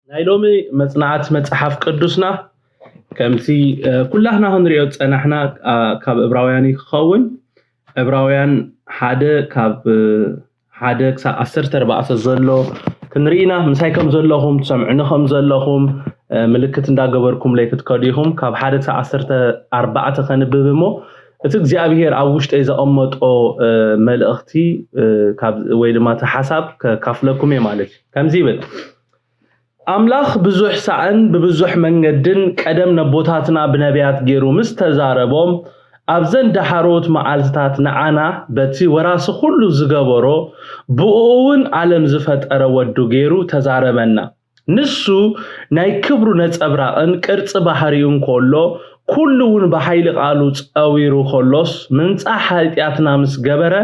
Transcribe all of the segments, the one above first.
ናይ ሎሚ መጽናዕቲ መጽሓፍ ቅዱስና ከምቲ ኩላህና ክንሪኦ ዝጸናሕና ካብ እብራውያን እዩ ክኸውን። እብራውያን ሓደ ካብ ሓደ ክሳብ ዓሰርተ ኣርባዕተ ዘሎ ክንርኢና። ምሳይ ከም ዘለኹም ትሰምዕኒ ከም ዘለኹም ምልክት እንዳገበርኩም ለይ ክትከዱ ኢኹም። ካብ ሓደ ክሳብ ዓሰርተ ኣርባዕተ ከንብብ እሞ እቲ እግዚኣብሄር ኣብ ውሽጠይ ዘቐመጦ መልእኽቲ ወይ ድማ እቲ ሓሳብ ከካፍለኩም እየ ማለት እዩ። ከምዚ ይብል። ኣምላኽ ብዙሕ ሳዕን ብብዙሕ መንገድን ቀደም ነቦታትና ብነቢያት ገይሩ ምስ ተዛረቦም ኣብዘን ዳሕሮት መዓልትታት ንዓና በቲ ወራሲ ኩሉ ዝገበሮ ብኡ እውን ዓለም ዝፈጠረ ወዱ ገይሩ ተዛረበና። ንሱ ናይ ክብሩ ነጸብራቕን ቅርጺ ባህሪኡ እንከሎ ኩሉ እውን ብሓይሊ ቃሉ ጸዊሩ ከሎስ ምንጻሕ ሓጢኣትና ምስ ገበረ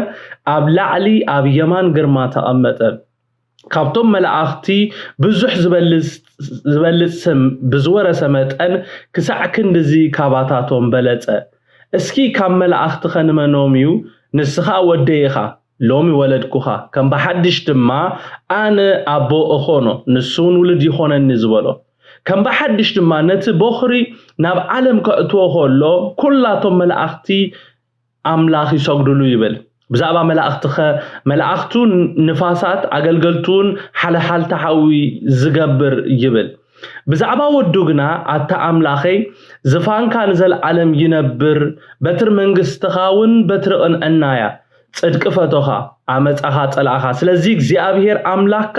ኣብ ላዕሊ ኣብ የማን ግርማ ተቐመጠ። ካብቶም መላእኽቲ ብዙሕ ዝበልጽ ዝበልጽ ስም ብዝወረሰ መጠን ክሳዕ ክንድዚ ካባታቶም በለጸ። እስኪ ካብ መላእኽቲ ኸንመኖም እዩ? ንስኻ ወደይ ኢኻ፣ ሎሚ ወለድኩኻ፣ ከም ብሓድሽ ድማ ኣነ ኣቦ እኾኖ፣ ንሱ እውን ውሉድ ይኾነኒ ዝበሎ። ከም ብሓድሽ ድማ ነቲ ቦኽሪ ናብ ዓለም ከእትዎ ከሎ ኩላቶም መላእኽቲ ኣምላኽ ይሰግዱሉ ይብል። ብዛዕባ መላእኽቲ ኸ መላእኽቱ ንፋሳት ኣገልገልቱን ሓለሓልታ ሓዊ ዝገብር ይብል። ብዛዕባ ወዱ ግና ኣታ ኣምላኸይ ዝፋንካ ንዘለዓለም ይነብር፣ በትሪ መንግስትኻ እውን በትሪ ቅንዕና እያ። ጽድቂ ፈቶኻ፣ ኣመጻኻ ጸላእኻ። ስለዚ እግዚኣብሔር ኣምላኽካ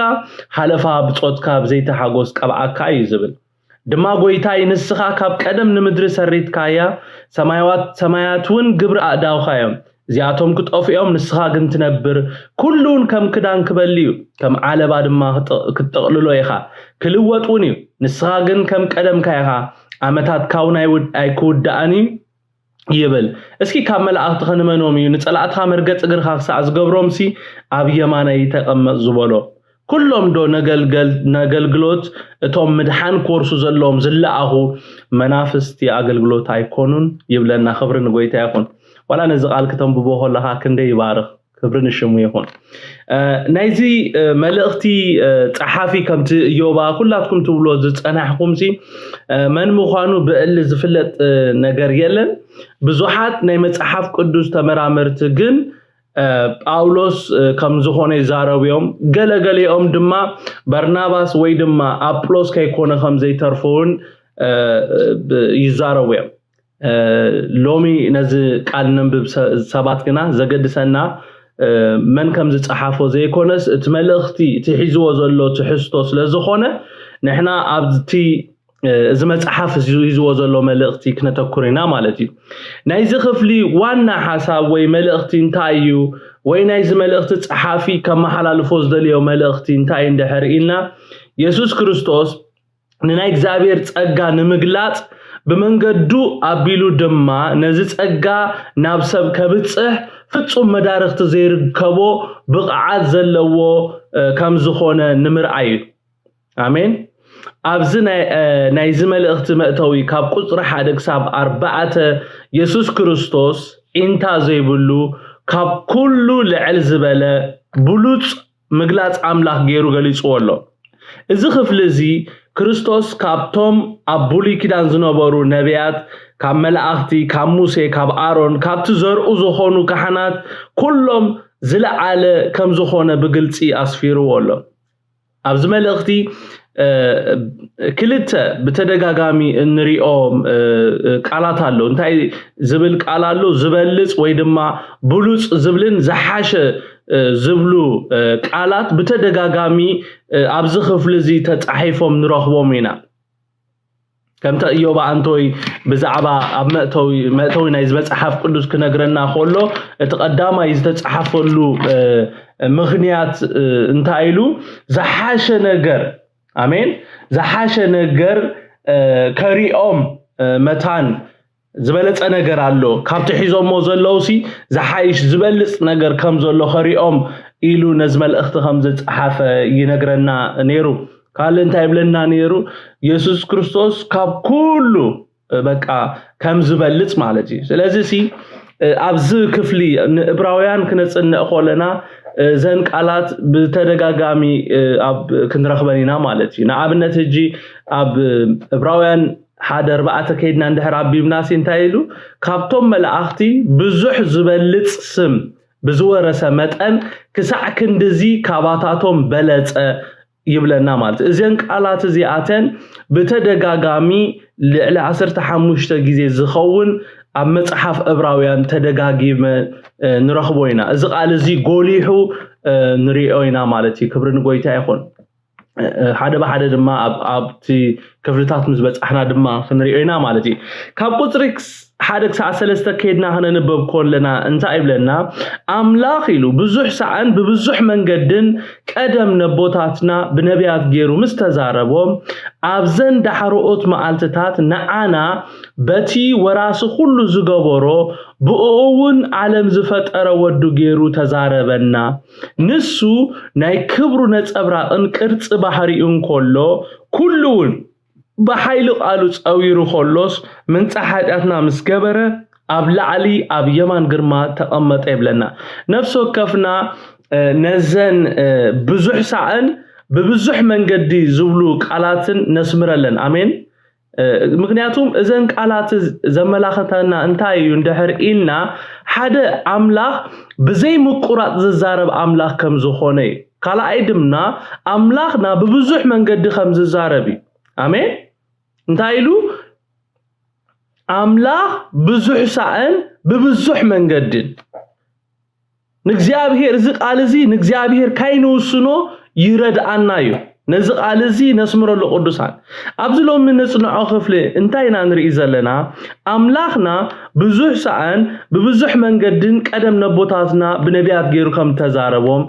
ሓለፋ ብጾትካ ብዘይተሓጎስ ቀብኣካ እዩ ዝብል። ድማ ጎይታይ ንስኻ ካብ ቀደም ንምድሪ ሰሪትካያ፣ ሰማያት እውን ግብሪ ኣእዳውኻ እዮም። እዚኣቶም ክጠፍኡ እዮም፣ ንስኻ ግን ትነብር። ኩሉ እውን ከም ክዳን ክበሊ እዩ፣ ከም ዓለባ ድማ ክትጥቕልሎ ኢኻ። ክልወጥ እውን እዩ፣ ንስኻ ግን ከም ቀደምካ ኢኻ። ኣመታትካ እውን ኣይክውዳእን እዩ ይብል። እስኪ ካብ መላእኽቲ ኸንመኖም እዩ? ንጸላእትኻ መርገጽ እግርኻ ክሳዕ ዝገብሮምሲ ኣብ የማነይ ተቐመጥ ዝበሎ። ኩሎም ዶ ነገልግሎት እቶም ምድሓን ክወርሱ ዘለዎም ዝለኣኹ መናፍስቲ ኣገልግሎት ኣይኮኑን ይብለና። ክብሪ ንጎይታ ይኹን። ዋላ ነዚ ቃል ክተንብቦ ከለኻ ክንደይ ይባርኽ። ክብሪ ንሽሙ ይኹን። ናይዚ መልእኽቲ ጸሓፊ ከምቲ እዮባ ኩላትኩም ትብሎ ዝጸናሕኩምሲ መን ምዃኑ ብዕሊ ዝፍለጥ ነገር የለን። ብዙሓት ናይ መጽሓፍ ቅዱስ ተመራመርቲ ግን ጳውሎስ ከም ዝኾነ ይዛረቡ እዮም። ገለገሊኦም ድማ በርናባስ ወይ ድማ ኣጵሎስ ከይኮነ ከም ዘይተርፉ እውን ይዛረቡ እዮም። ሎሚ ነዚ ቃል ነንብብ ሰባት ግና ዘገድሰና መን ከም ዝጸሓፎ ዘይኮነስ እቲ መልእኽቲ እቲ ሒዝዎ ዘሎ ትሕዝቶ ስለ ዝኾነ ንሕና ኣብቲ እዚ መጽሓፍ እዚ ሒዝዎ ዘሎ መልእኽቲ ክነተኩር ኢና ማለት እዩ። ናይዚ ክፍሊ ዋና ሓሳብ ወይ መልእኽቲ እንታይ እዩ ወይ ናይዚ መልእኽቲ ጸሓፊ ከመሓላልፎ ዝደልዮ መልእኽቲ እንታይ እንድሕር ኢልና የሱስ ክርስቶስ ንናይ እግዚኣብሔር ጸጋ ንምግላጽ ብመንገዱ ኣቢሉ ድማ ነዚ ጸጋ ናብ ሰብ ከብጽሕ ፍጹም መዳርኽቲ ዘይርከቦ ብቕዓት ዘለዎ ከም ዝኾነ ንምርኣይ እዩ። ኣሜን። ኣብዚ ናይዚ መልእኽቲ መእተዊ ካብ ቁፅሪ ሓደ ክሳብ ኣርባዕተ የሱስ ክርስቶስ ኢንታ ዘይብሉ ካብ ኩሉ ልዕል ዝበለ ብሉፅ ምግላፅ ኣምላኽ ገይሩ ገሊፅዎ ኣሎ። እዚ ክፍሊ እዚ ክርስቶስ ካብቶም ኣብ ብሉይ ኪዳን ዝነበሩ ነቢያት ካብ መላእኽቲ ካብ ሙሴ ካብ ኣሮን ካብቲ ዘርኡ ዝኾኑ ካህናት ኩሎም ዝለዓለ ከም ዝኾነ ብግልፂ ኣስፊርዎ ኣሎ። ኣብዚ መልእኽቲ ክልተ ብተደጋጋሚ እንሪኦ ቃላት ኣሎ። እንታይ ዝብል ቃል ኣሎ? ዝበልፅ ወይ ድማ ብሉፅ ዝብልን ዝሓሸ ዝብሉ ቃላት ብተደጋጋሚ ኣብዚ ክፍሊ እዚ ተፃሒፎም ንረኽቦም ኢና። ከምቲ እዮባ ኣንቶይ ብዛዕባ ኣብ መእተዊ መእተዊ ናይዚ መጽሓፍ ቅዱስ ክነግረና ከሎ እቲ ቀዳማይ ዝተጻሓፈሉ ምኽንያት እንታይ ኢሉ ዝሓሸ ነገር ኣሜን ዝሓሸ ነገር ከሪኦም መታን ዝበለጸ ነገር ኣሎ ካብቲ ሒዞሞ ዘለውሲ ዝሓይሽ ዝበልጽ ነገር ከም ዘሎ ከሪኦም ኢሉ ነዚ መልእኽቲ ከም ዝጸሓፈ ይነግረና ነይሩ። ካልእ እንታይ ይብለና ነይሩ? የሱስ ክርስቶስ ካብ ኩሉ በቃ ከም ዝበልጽ ማለት እዩ። ስለዚ ሲ ኣብዚ ክፍሊ ንእብራውያን ክነጽንዕ ከለና እዘን ቃላት ብተደጋጋሚ ኣብ ክንረኽበን ኢና ማለት እዩ። ንኣብነት ሕጂ ኣብ እብራውያን ሓደ ኣርባዕተ ከይድና እንድሕር ኣቢብና ሲ እንታይ ኢሉ? ካብቶም መላእኽቲ ብዙሕ ዝበልጽ ስም ብዝወረሰ መጠን ክሳዕ ክንድዚ ካባታቶም በለጸ ይብለና ማለት እዩ። እዘን ቃላት እዚኣተን ብተደጋጋሚ ልዕሊ ዓሰርተ ሓሙሽተ ግዜ ዝኸውን ኣብ መጽሓፍ እብራውያን ተደጋጊመ ንረኽቦ ኢና። እዚ ቃል እዚ ጎሊሑ ንሪኦ ኢና ማለት እዩ። ክብሪ ንጎይታ ይኹን። ሓደ ብሓደ ድማ ኣብቲ ክፍልታት ምስ በጻሕና ድማ ክንሪኦ ኢና ማለት እዩ። ካብ ቁፅሪ ሓደ ክሳዕ ሰለስተ ከይድና ክነንበብ ከለና እንታይ ይብለና? ኣምላኽ ኢሉ ብዙሕ ሰዓን ብብዙሕ መንገድን ቀደም ነቦታትና ብነቢያት ገይሩ ምስ ተዛረቦም ኣብዘን ዳሕረኦት መዓልትታት ንዓና በቲ ወራሲ ኩሉ ዝገበሮ ብእኡ እውን ዓለም ዝፈጠረ ወዱ ገይሩ ተዛረበና። ንሱ ናይ ክብሩ ነጸብራቕን ቅርጺ ባህሪኡን ከሎ ኩሉ እውን ብሓይሊ ቃሉ ጸዊሩ ከሎስ ምንጻሕ ሓጢኣትና ምስ ገበረ ኣብ ላዕሊ ኣብ የማን ግርማ ተቐመጠ ይብለና። ነፍሲ ወከፍና ነዘን ብዙሕ ሳዕን ብብዙሕ መንገዲ ዝብሉ ቃላትን ነስምረለን። ኣሜን። ምክንያቱም እዘን ቃላት ዘመላኽተና እንታይ እዩ እንድሕር ኢልና ሓደ ኣምላኽ ብዘይ ምቁራፅ ዝዛረብ ኣምላኽ ከም ዝኾነ እዩ። ካልኣይ ድማ ኣምላኽና ብብዙሕ መንገዲ ከም ዝዛረብ እዩ። ኣሜን። እንታይ ኢሉ? ኣምላኽ ብዙሕ ሳዕን ብብዙሕ መንገድን ንእግዚኣብሔር እዚ ቃል እዚ ንእግዚኣብሔር ካይንውስኖ ይረድኣና እዩ። ነዚ ቃል እዚ ነስምረሉ ቅዱሳን ኣብዚ ሎሚ ንጽንዖ ክፍሊ እንታይ ኢና ንርኢ ዘለና? ኣምላኽና ብዙሕ ሰኣን ብብዙሕ መንገድን ቀደም ነቦታትና ብነቢያት ገይሩ ከም ተዛረቦም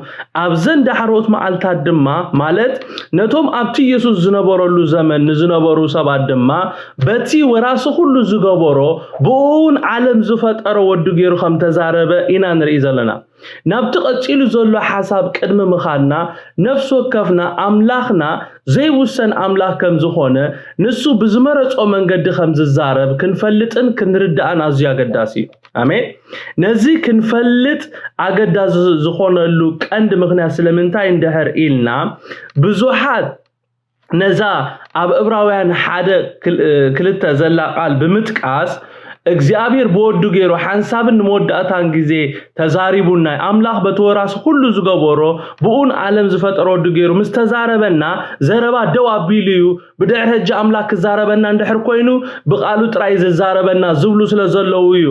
ኣብዘን ዳሕሮት መዓልታት ድማ ማለት ነቶም ኣብቲ ኢየሱስ ዝነበረሉ ዘመን ንዝነበሩ ሰባት ድማ በቲ ወራሲ ኩሉ ዝገበሮ ብኡ እውን ዓለም ዝፈጠረ ወዱ ገይሩ ከም ተዛረበ ኢና ንርኢ ዘለና። ናብቲ ቀጺሉ ዘሎ ሓሳብ ቅድሚ ምኻድና ነፍሲ ወከፍና ኣምላኽና ዘይውሰን ኣምላኽ ከም ዝኾነ ንሱ ብዝመረጾ መንገዲ ከም ዝዛረብ ክንፈልጥን ክንርዳእን ኣዝዩ ኣገዳሲ እዩ። ኣሜን። ነዚ ክንፈልጥ ኣገዳሲ ዝኾነሉ ቀንዲ ምኽንያት ስለምንታይ እንድሕር ኢልና ብዙሓት ነዛ ኣብ እብራውያን ሓደ ክልተ ዘላ ቃል ብምጥቃስ እግዚኣብሔር ብወዱ ገይሩ ሓንሳብን ንመወዳእታን ግዜ ተዛሪቡና ኣምላኽ በቲ ወራሲ ኩሉ ዝገበሮ ብኡን ዓለም ዝፈጠረ ወዱ ገይሩ ምስ ተዛረበና ዘረባ ደው ኣቢሉ እዩ። ብድሕሪ ሕጂ ኣምላኽ ክዛረበና እንድሕር ኮይኑ ብቃሉ ጥራይ ዝዛረበና ዝብሉ ስለ ዘለዉ እዩ።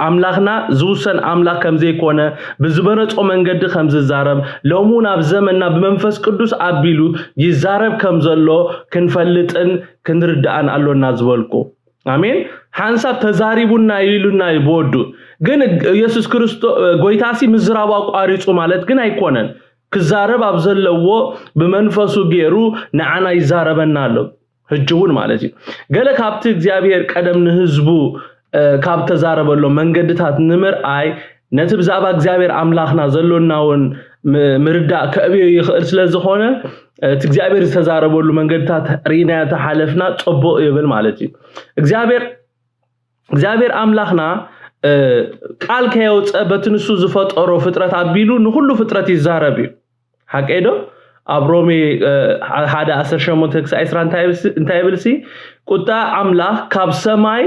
ኣምላኽና ዝውሰን ኣምላኽ ከም ዘይኮነ ብዝመረጾ መንገዲ ከም ዝዛረብ ሎሚ እውን ኣብ ዘመንና ብመንፈስ ቅዱስ ኣቢሉ ይዛረብ ከም ዘሎ ክንፈልጥን ክንርዳእን ኣሎና ዝበልኩ። ኣሜን። ሓንሳብ ተዛሪቡና ኢሉና እዩ ብወዱ። ግን ኢየሱስ ክርስቶስ ጎይታሲ ምዝራቡ ኣቋሪጹ ማለት ግን ኣይኮነን። ክዛረብ ኣብ ዘለዎ ብመንፈሱ ገይሩ ንዓና ይዛረበና ኣሎ። ሕጂ እውን ማለት እዩ። ገለ ካብቲ እግዚኣብሔር ቀደም ንህዝቡ ካብ ተዛረበሎም መንገድታት ንምርኣይ ነቲ ብዛዕባ እግዚኣብሔር ኣምላኽና ዘሎና እውን ምርዳእ ከዕብዮ ይኽእል ስለ ዝኾነ እቲ እግዚኣብሔር ዝተዛረበሉ መንገድታት ርኢናዮ ተሓለፍና ጽቡቕ ይብል ማለት እዩ። እግዚኣብሔር እግዚኣብሔር ኣምላኽና ቃል ከየውፀ በቲ ንሱ ዝፈጠሮ ፍጥረት ኣቢሉ ንኩሉ ፍጥረት ይዛረብ እዩ። ሓቀይ ዶ? ኣብ ሮሜ ሓደ ዓሰርተ ሸሞንተ ክሳዕ ዕስራ እንታይ ይብል ሲ ቁጣ ኣምላኽ ካብ ሰማይ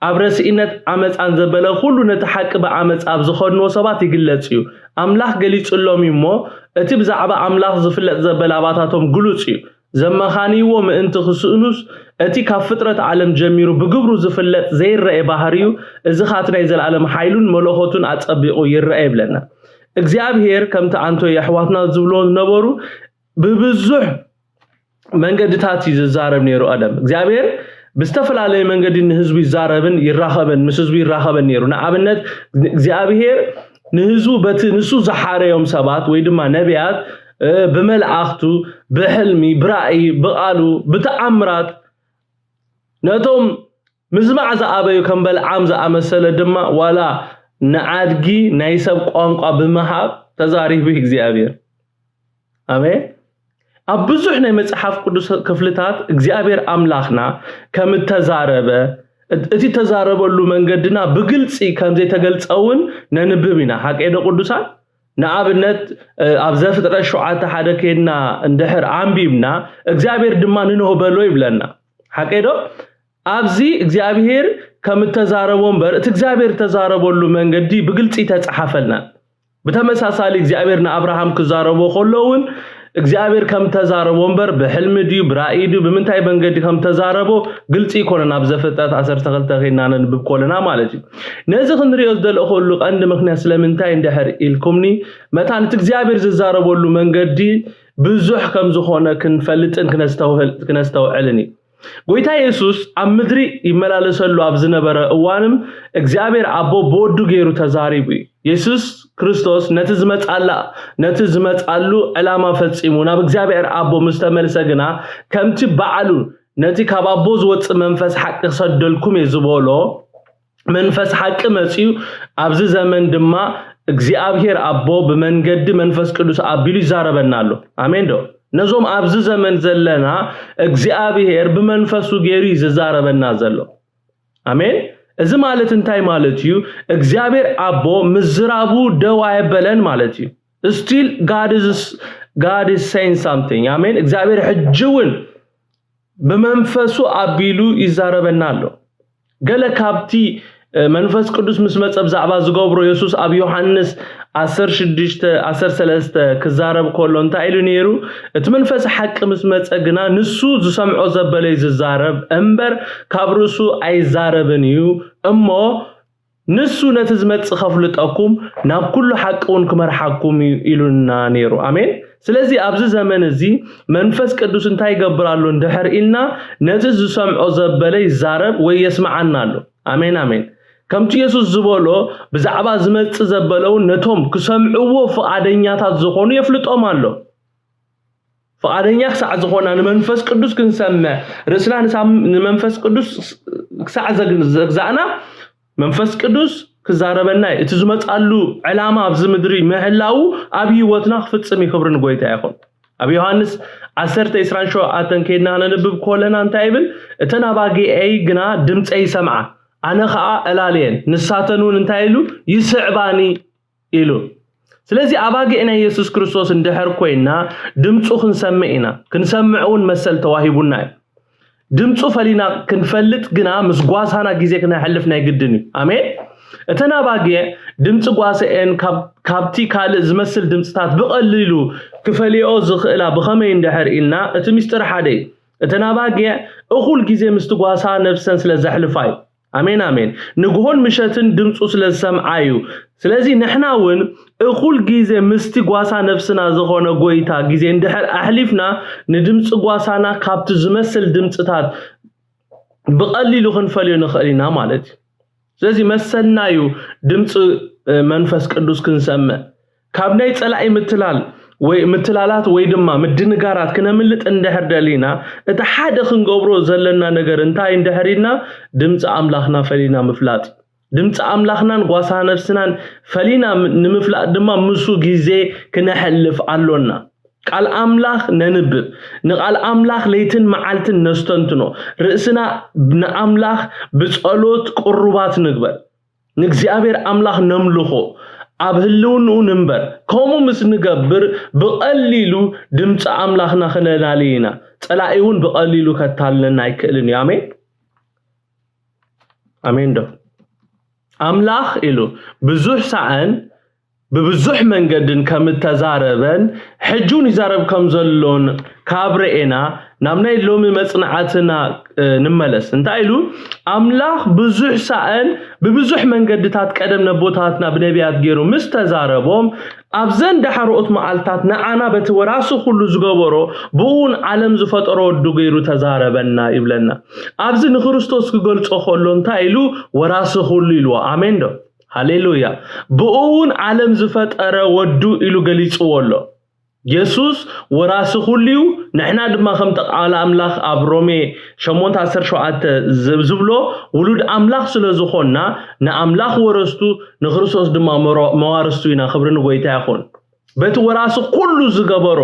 ኣብ ረስኢነት ዓመፃን ዘበለ ኩሉ ነቲ ሓቂ ብዓመፃ ኣብ ዝኸድንዎ ሰባት ይግለፅ እዩ። ኣምላኽ ገሊፅሎም እዩ እሞ እቲ ብዛዕባ ኣምላኽ ዝፍለጥ ዘበለ ኣባታቶም ግሉፅ እዩ። ዘመኻንይዎ ምእንቲ ክስእኑስ እቲ ካብ ፍጥረት ዓለም ጀሚሩ ብግብሩ ዝፍለጥ ዘይረኤ ባህርዩ እዚ ኻቲ ናይ ዘለኣለም ሓይሉን መለኾቱን ኣጸቢቑ ይረአ ይብለና። እግዚኣብሔር ከምቲ ኣንቶይ ኣሕዋትና ዝብሎ ዝነበሩ ብብዙሕ መንገድታት እዩ ዝዛረብ ነይሩ። ቀደም እግዚኣብሔር ብዝተፈላለየ መንገዲ ንህዝቡ ይዛረብን ይራኸብን ምስ ህዝቡ ይራኸብን ነይሩ። ንኣብነት እግዚኣብሔር ንህዝቡ በቲ ንሱ ዝሓረዮም ሰባት ወይ ድማ ነቢያት ብመልኣኽቱ ብሕልሚ ብራእይ ብቓሉ ብተኣምራት ነቶም ምዝማዕ ዝኣበዩ ከም በልዓም ዝኣመሰለ ድማ ዋላ ንዓድጊ ናይ ሰብ ቋንቋ ብምሃብ ተዛሪቡ እግዚኣብሔር። ኣሜን። ኣብ ብዙሕ ናይ መጽሓፍ ቅዱስ ክፍልታት እግዚኣብሔር ኣምላኽና ከም እተዛረበ፣ እቲ ተዛረበሉ መንገድና ብግልጺ ከም ዘይተገልጸ እውን ነንብብ ኢና። ሓቀዶ ቅዱሳን? ንኣብነት ኣብ ዘፍጥረት ሸውዓተ ሓደ ከይድና እንድሕር ኣንቢብና እግዚኣብሔር ድማ ንኖህ በሎ ይብለና። ሓቀዶ? ኣብዚ እግዚኣብሔር ከም እተዛረቦ እምበር እቲ እግዚኣብሔር እተዛረበሉ መንገዲ ብግልጺ ተጻሓፈልና። ብተመሳሳሊ እግዚኣብሔር ንኣብርሃም ክዛረቦ ከሎ እውን እግዚኣብሔር ከም ተዛረቦ እምበር ብሕልሚ ድዩ ብራእይ ድዩ ብምንታይ መንገዲ ከም ተዛረቦ ግልጺ ይኮነን። ኣብ ዘፍጥረት ዓሰርተ ክልተ ከይድና ነንብብ ከለና ማለት እዩ። ነዚ ክንሪኦ ዝደለእኩሉ ቀንዲ ምክንያት ስለምንታይ እንድሕር ኢልኩምኒ፣ መታን እቲ እግዚኣብሔር ዝዛረበሉ መንገዲ ብዙሕ ከም ዝኾነ ክንፈልጥን ክነስተውዕልን እዩ። ጎይታ የሱስ ኣብ ምድሪ ይመላለሰሉ ኣብ ዝነበረ እዋንም እግዚኣብሔር ኣቦ ብወዱ ገይሩ ተዛሪቡ እዩ። የሱስ ክርስቶስ ነቲ ዝመጻላ ነቲ ዝመጻሉ ዕላማ ፈጺሙ ናብ እግዚኣብሔር ኣቦ ምስ ተመልሰ ግና ከምቲ ባዕሉ ነቲ ካብ ኣቦ ዝወጽእ መንፈስ ሓቂ ክሰደልኩም እየ ዝበሎ መንፈስ ሓቂ መጺኡ ኣብዚ ዘመን ድማ እግዚኣብሔር ኣቦ ብመንገዲ መንፈስ ቅዱስ ኣቢሉ ይዛረበና ኣሎ። ኣሜን ዶ? ነዞም ኣብዚ ዘመን ዘለና እግዚኣብሔር ብመንፈሱ ገይሩ እዩ ዝዛረበና ዘሎ። ኣሜን። እዚ ማለት እንታይ ማለት እዩ? እግዚኣብሔር ኣቦ ምዝራቡ ደው ኣየበለን ማለት እዩ። Still God is God is saying something. ኣሜን። እግዚኣብሔር ሕጂ እውን ብመንፈሱ ኣቢሉ ይዛረበና ኣሎ። ገለ ካብቲ መንፈስ ቅዱስ ምስ መጸ ብዛዕባ ዝገብሮ የሱስ ኣብ ዮሃንስ ዓሰርተ ሽዱሽተ ዓሰርተ ሰለስተ ክዛረብ ከሎ እንታይ ኢሉ ነይሩ? እቲ መንፈስ ሓቂ ምስ መጸ ግና ንሱ ዝሰምዖ ዘበለ እዩ ዝዛረብ እምበር ካብ ርእሱ ኣይዛረብን እዩ እሞ ንሱ ነቲ ዝመጽእ ከፍልጠኩም ናብ ኩሉ ሓቂ እውን ክመርሓኩም እዩ ኢሉና ነይሩ። ኣሜን። ስለዚ ኣብዚ ዘመን እዚ መንፈስ ቅዱስ እንታይ ይገብር ኣሎ እንድሕር ኢልና ነቲ ዝሰምዖ ዘበለ ይዛረብ ወይ የስምዓና ኣሎ። ኣሜን ኣሜን። ከምቲ የሱስ ዝበሎ ብዛዕባ ዝመጽእ ዘበለውን ነቶም ክሰምዕዎ ፍቓደኛታት ዝኾኑ የፍልጦም ኣሎ። ፍቓደኛ ክሳዕ ዝኾና ንመንፈስ ቅዱስ ክንሰምዕ ርእስና ንሳም- ንመንፈስ ቅዱስ ክሳዕ ዘግ- ዘግዛእና መንፈስ ቅዱስ ክዛረበና እዩ። እቲ ዝመጻሉ ዕላማ ኣብዚ ምድሪ ምህላዉ ኣብ ህይወትና ክፍጽም እዩ። ክብሪ ንጎይታ ይኹን። ኣብ ዮሃንስ ዓሰርተ ዕስራን ሸውዓተን ከይድና ነንብብ ከለና እንታይ ይብል? እተን ኣባጊዐይ ግና ድምፀይ ይሰምዓ፣ ኣነ ኸዓ እላለየን፣ ንሳተን እውን እንታይ ኢሉ ይስዕባኒ ኢሉ። ስለዚ ኣባጊዕ ናይ የሱስ ክርስቶስ እንድሕር ኮይና ድምፁ ክንሰምዕ ኢና። ክንሰምዕ እውን መሰል ተዋሂቡና እዩ። ድምፁ ፈሊና ክንፈልጥ ግና ምስ ጓሳና ግዜ ክነሕልፍ ናይ ግድን እዩ። ኣሜን። እተን ኣባጊዕ ድምፂ ጓሰኤን ካብ- ካብቲ ካልእ ዝመስል ድምፅታት ብቐሊሉ ክፈልየኦ ዝኽእላ ብኸመይ እንድሕር ኢልና እቲ ሚስጥር ሓደ እዩ። እተን ኣባጊዕ እኹል ግዜ ምስቲ ጓሳ ነብሰን ስለ ዘሕልፋ እዩ። ኣሜን ኣሜን። ንግሆን ምሸትን ድምፁ ስለ ዝሰምዓ እዩ። ስለዚ ንሕና እውን እኹል ግዜ ምስቲ ጓሳ ነብስና ዝኾነ ጎይታ ግዜ እንድሕር ኣሕሊፍና ንድምፂ ጓሳና ካብቲ ዝመስል ድምፅታት ብቐሊሉ ክንፈልዮ ንኽእል ኢና ማለት እዩ። ስለዚ መሰልና እዩ ድምፂ መንፈስ ቅዱስ ክንሰምዕ። ካብ ናይ ፀላኢ ምትላል ወይ ምትላላት ወይ ድማ ምድንጋራት ክነምልጥ እንድሕር ደሊና እቲ ሓደ ክንገብሮ ዘለና ነገር እንታይ እንድሕር ኢልና ድምፂ ኣምላኽና ፈሊና ምፍላጥ። ድምፂ ኣምላኽናን ጓሳ ነፍስናን ፈሊና ንምፍላጥ ድማ ምሱ ግዜ ክነሕልፍ ኣሎና። ቃል ኣምላኽ ነንብብ፣ ንቃል ኣምላኽ ለይትን መዓልትን ነስተንትኖ፣ ርእስና ንኣምላኽ ብጸሎት ቅሩባት ንግበር። ንእግዚኣብሔር ኣምላኽ ነምልኾ፣ ኣብ ህልውንኡ ንንበር። ከምኡ ምስ ንገብር ብቐሊሉ ድምፂ ኣምላኽና ክነላሊ ኢና። ፀላኢ እውን ብቐሊሉ ከታልለና ኣይክእልን እዩ። ኣሜን ኣሜን ዶ? ኣምላኽ ኢሉ ብዙሕ ሳዕን ብብዙሕ መንገድን ከም እተዛረበን ሕጂ እውን ይዛረብ ከም ዘሎን ካብ ረኤና ናብ ናይ ሎሚ መጽናዕትና ንመለስ። እንታይ ኢሉ? ኣምላኽ ብዙሕ ሳዕን ብብዙሕ መንገድታት ቀደም ነቦታትና ብነቢያት ገይሩ ምስ ተዛረቦም ኣብዘን ዳሕሮኦት መዓልታት ንዓና በቲ ወራሲ ኩሉ ዝገበሮ ብእውን ዓለም ዝፈጠሮ ወዱ ገይሩ ተዛረበና ይብለና። ኣብዚ ንክርስቶስ ክገልጾ ከሎ እንታይ ኢሉ? ወራሲ ኩሉ ኢልዎ። ኣሜን ዶ? ሃሌሉያ። ብኡ እውን ዓለም ዝፈጠረ ወዱ ኢሉ ገሊጽዎ ኣሎ። የሱስ ወራሲ ኩሉ እዩ። ንሕና ድማ ከም ቃል ኣምላኽ ኣብ ሮሜ ሸሞንተ ዓሰርተ ሸውዓተ ዝብሎ ውሉድ ኣምላኽ ስለ ዝኾንና ንኣምላኽ ወረስቱ ንክርስቶስ ድማ መዋርስቱ ኢና። ክብሪ ንጎይታ ይኹን። በቲ ወራሲ ኩሉ ዝገበሮ